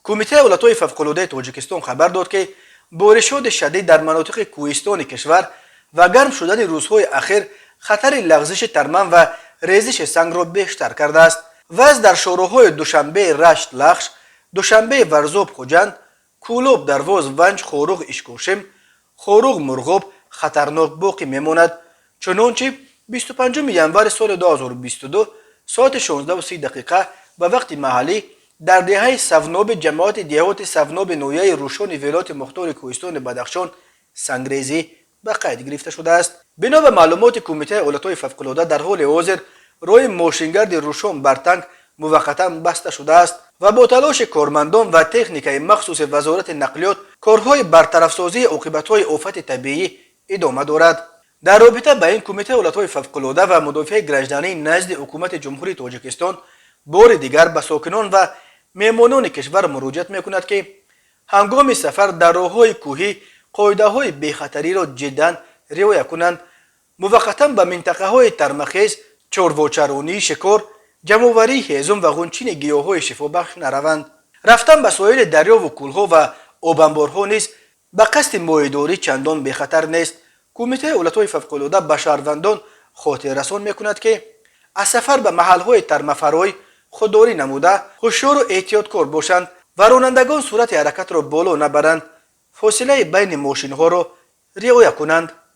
Кумитаи ҳолатҳои фавқулодаи Тоҷикистон хабар дод, ки боришоти шадид дар манотиқи кӯҳистони кишвар ва гарм шудани рӯзҳои ахир хатари лағзиши тарман ва резиши сангро бештар кардааст. Вазъ дар шоҳроҳҳои Душанбе Рашт Лахш, Душанбе Варзоб Хуҷанд, Кӯлоб Дарвоз Ванҷ, Хоруғ Ишкошим, Хоруғ Мурғоб хатарнок боқӣ мемонад. Чунончи 25 январи соли 2022 соати 16:30 дақиқа ба вақти маҳаллӣ дар деҳаи Савноби ҷамоати деҳоти Савноби ноҳияи Рӯшони вилояти мухтори кӯҳистони Бадахшон сангрезӣ ба қайд гирифта шудааст. Бино ба маълумоти Кумитаи ҳолатҳои фавқулода, дар ҳоли ҳозир роҳи мошингарди Рӯшон Бартанг муваққатан баста шудааст ва бо талоши кормандон ва техникаи махсуси Вазорати нақлиёт корҳои бартарафсозии оқибатҳои офати табиӣ идома дорад. Дар робита ба ин, Кумитаи ҳолатҳои фавқулода ва мудофиаи гражданӣ назди Ҳукумати Ҷумҳурии Тоҷикистон бори дигар ба сокинон ва меҳмонони кишвар муроҷиат мекунад, ки ҳангоми сафар дар роҳҳои кӯҳӣ қоидаҳои бехатариро ҷиддан риоя кунанд, муваққатан ба минтақаҳои тармахез, чорвочаронӣ, шикор, ҷамъоварии ҳезум ва ғунчини гиёҳҳои шифобахш нараванд. Рафтан ба соҳили дарёву кӯлҳо ва обанборҳо низ ба қасди моҳидорӣ чандон бехатар нест. Кумитаи ҳолатҳои фавқулода ба шаҳрвандон хотиррасон мекунад, ки аз сафар ба маҳалҳои тармафарой худдорӣ намуда, ҳушёру эҳтиёткор бошанд ва ронандагон суръати ҳаракатро боло набаранд, фосилаи байни мошинҳоро риоя кунанд.